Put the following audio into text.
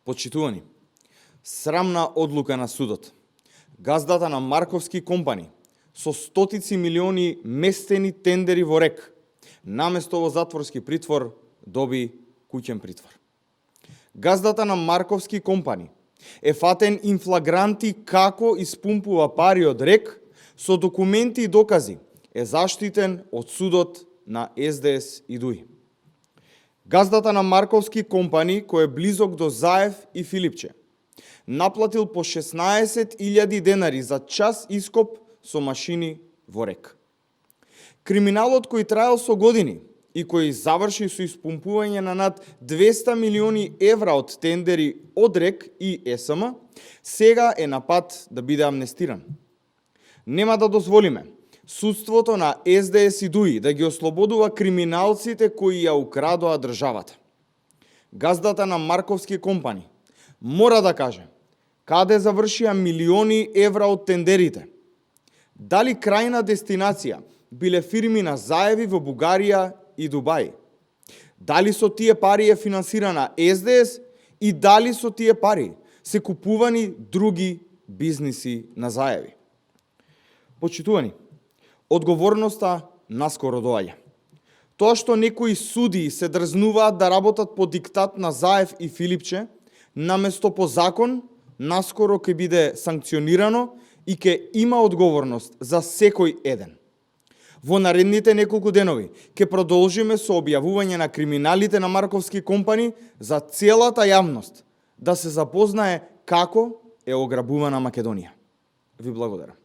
Почитувани, срамна одлука на судот. Газдата на Марковски компани со стотици милиони местени тендери во РЕК, наместо во затворски притвор, доби куќен притвор. Газдата на Марковски компани е фатен инфлагранти како испумпува пари од РЕК, со документи и докази е заштитен од судот на СДС и ДУИ. Газдата на Марковски компани, кој е близок до Заев и Филипче, наплатил по 16.000 денари за час ископ со машини во РЕК. Криминалот кој траел со години и кој заврши со испумпување на над 200 милиони евра од тендери од РЕК и СМ, сега е на пат да биде амнестиран. Нема да дозволиме судството на СДС и ДУИ да ги ослободува криминалците кои ја украдоа државата. Газдата на Марковски компани мора да каже каде завршија милиони евра од тендерите. Дали крајна дестинација биле фирми на Заеви во Бугарија и Дубај? Дали со тие пари е финансирана СДС и дали со тие пари се купувани други бизниси на Заеви? Почитувани, одговорноста наскоро доаѓа. Тоа што некои суди се дрзнуваат да работат по диктат на Заев и Филипче, наместо по закон, наскоро ќе биде санкционирано и ќе има одговорност за секој еден. Во наредните неколку денови ќе продолжиме со објавување на криминалите на Марковски компани за целата јавност да се запознае како е ограбувана Македонија. Ви благодарам.